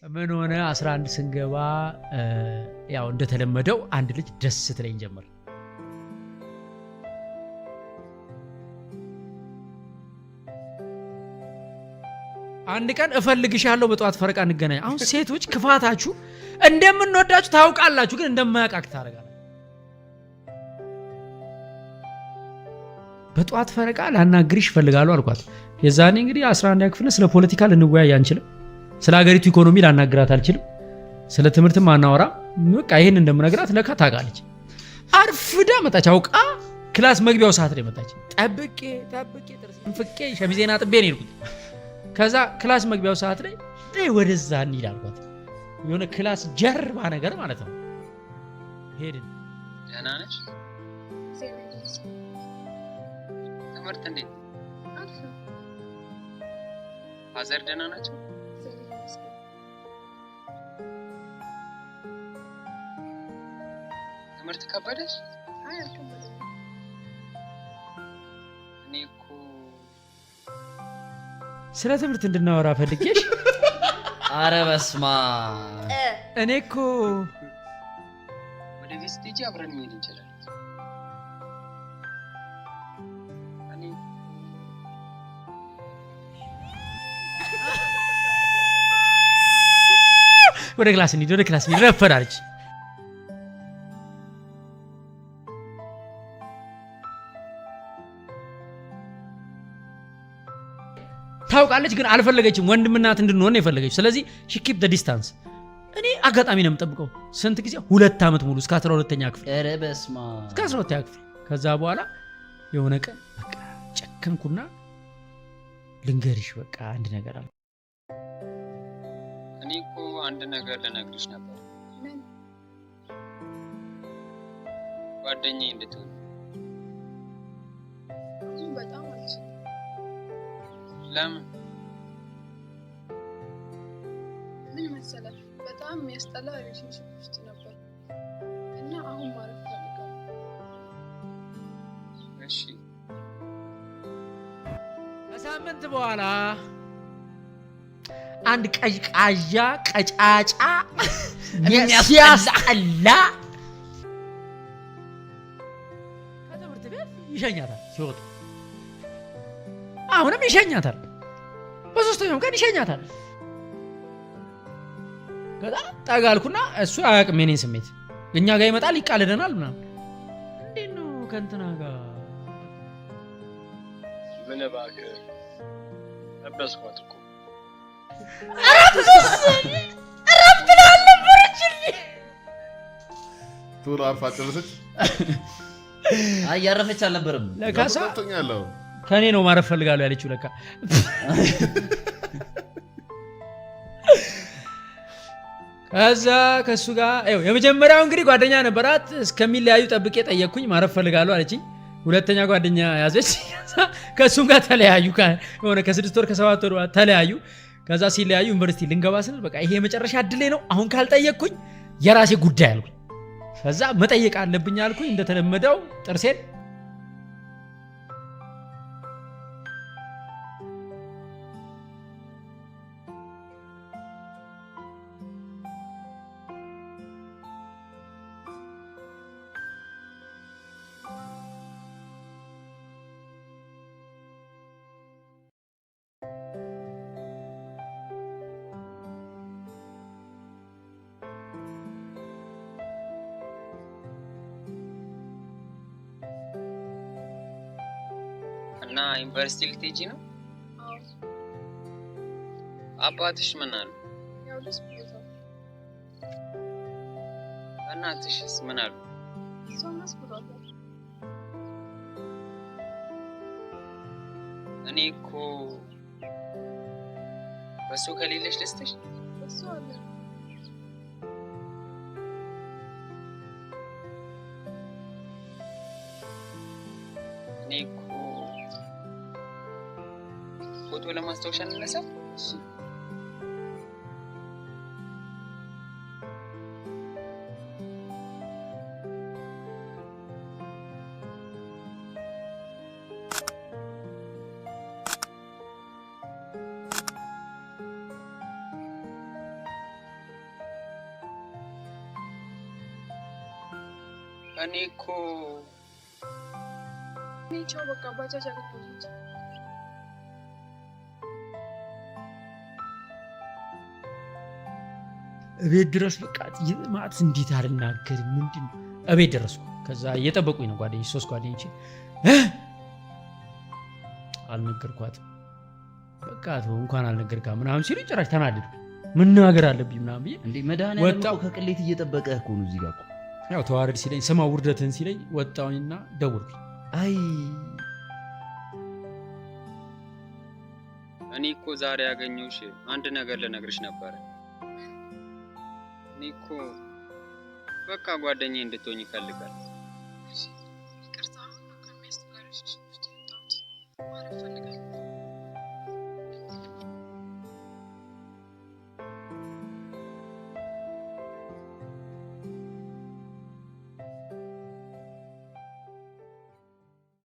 ምን ሆነ፣ 11 ስንገባ ያው እንደተለመደው አንድ ልጅ ደስ ትለኝ ጀመር። አንድ ቀን እፈልግሻለሁ፣ በጠዋት ፈረቃ እንገናኝ። አሁን ሴቶች ክፋታችሁ እንደምንወዳችሁ ታውቃላችሁ፣ ግን እንደማያውቃክ ታደርጋላችሁ። በጠዋት ፈረቃ ላናግርሽ እፈልጋለሁ አልኳት። የዛኔ እንግዲህ 11ኛ ክፍል፣ ስለ ፖለቲካ ልንወያይ አንችልም። ስለ ሀገሪቱ ኢኮኖሚ ላናግራት አልችልም። ስለ ትምህርትም አናወራ። በቃ ይህን እንደምነግራት ለካ ታውቃለች። አርፍዳ መጣች። አውቃ class መግቢያው ሰዓት ላይ መጣች። ጠብቄ ጠብቄ፣ ጥርሴን ፍቄ፣ ሸሚዜን አጥቤ ነው የሄድኩት። ከዛ class መግቢያው ሰዓት ላይ ነይ ወደዛ እንሂድ አልኳት። የሆነ class ጀርባ ነገር ማለት ነው። ሄድን። ደህና ነሽ? ትምህርት እንዴት? Father ደህና ናቸው? ትምህርት ከበደሽ? እኔ እኮ ስለ ትምህርት እንድናወራ ፈልጌሽ። አረ በስመ አብ። እኔ እኮ ወደ ቤት ስትሄጂ አብረን መሄድ እንችላለን። እኔ ወደ class እንሂድ፣ ወደ class እንሂድ፣ ረፈድ አለች። ታውቃለች ግን አልፈለገችም። ወንድምና እህት እንድንሆን ነው የፈለገችው። ስለዚህ she keep the distance። እኔ አጋጣሚ ነው የምጠብቀው። ስንት ጊዜ? 2 ዓመት ሙሉ እስከ 12ኛ ክፍል። ኧረ በስመ አብ። እስከ 12ኛ ክፍል። ከዛ በኋላ የሆነ ቀን በቃ ጨከንኩና ልንገርሽ በቃ አንድ ነገር አለ። እኔ እኮ አንድ ነገር ልነግርሽ ነበር። ምን? ጓደኛዬ እንድትሆን። አሁን በጣም አልችልም። ለምን? ምን መሰለህ፣ በጣም የሚያስጠላ relationship ውስጥ ነበር እና አሁን ማረፍ ፈልጋለሁ። እሺ። ከሳምንት በኋላ አንድ ቀዥቃዣ ቀጫጫ ሲያስጠላ ከትምህርት ቤት ይሸኛታል ሲወጡ፣ አሁንም ይሸኛታል። በሶስተኛውም ቀን ይሸኛታል። ከዛ ጠጋ አልኩና እሱ አያውቅም የኔን ስሜት፣ እኛ ጋር ይመጣል፣ ይቃልደናል ምናምን። እንዴት ነው ከእንትና ጋር? ምን እባክህ፣ ጠበስኳት እኮ። እረፍት ላይ አልነበረችልኝ። ቶሎ አርፋ ጨረሰች። አይ፣ ያረፈች አልነበረም። ለካሳ ገብቶኛል አሁን። ከእኔ ነው ማረፍ ፈልጋለሁ ያለችው ለካ። ከዛ ከእሱ ጋር ይኸው የመጀመሪያው እንግዲህ ጓደኛ ነበራት። እስከሚለያዩ ጠብቄ ጠየቅኩኝ። ማረፍ ፈልጋለሁ አለችኝ። ሁለተኛ ጓደኛ ያዘች። ከዛ ከእሱም ጋር ተለያዩ። የሆነ ከ6 ወር ከ7 ወር በኋላ ተለያዩ። ከዛ ሲለያዩ ዩኒቨርሲቲ ልንገባ ስንል በቃ ይሄ የመጨረሻ እድሌ ነው፣ አሁን ካልጠየቅኩኝ የራሴ ጉዳይ አልኩኝ። ከዛ መጠየቅ አለብኝ አልኩኝ። እንደተለመደው ጥርሴን እና ዩኒቨርሲቲ ልትሄጂ ነው? አዎ። አባትሽ ምን አሉ? ያው ደስ ብሎታል። እናትሽስ ምን አሉ? እሷም ደስ ብሏታል። እኔ እኮ በሱ ከሌለሽ ደስተሽ እሱ አለ። እኔ እኮ ፎቶ ለማስታወሻ እንነሳ። እሺ። እኔ እኮ እኔ ቻው በቃ ባጃጅ አገኘሁት። እቤት ድረስ በቃ ማለት እንዴት አልናገር ምንድን ነው? እቤት ደረስኩ። ከዛ እየጠበቁኝ ነው ጓደኞች፣ ሶስት ጓደኞቼ። አልነገርኳትም። በቃ ተው እንኳን አልነገርካት ምናምን ሲሉ ጭራሽ ተናደድኩ። መናገር አለብኝ ምናምን ብዬ እንዴ መድኃኒዓለም ወጣሁ። እኮ ከቅሌት እየጠበቀህ እኮ ነው እዚህ ጋር እኮ። ያው ተዋረድ ሲለኝ ስማ ውርደትህን ሲለኝ ወጣሁኝና ደወልኩኝ። አይ እኔ እኮ ዛሬ ያገኘሁሽ አንድ ነገር ልነግርሽ ነበረ። እኔ እኮ በቃ ጓደኛዬ እንድትሆኝ ይፈልጋል። ይቅርታ፣ አሁን ነው ከሚያስጠላ relationship ውስጥ የወጣሁት። ማረፍ እፈልጋለሁ።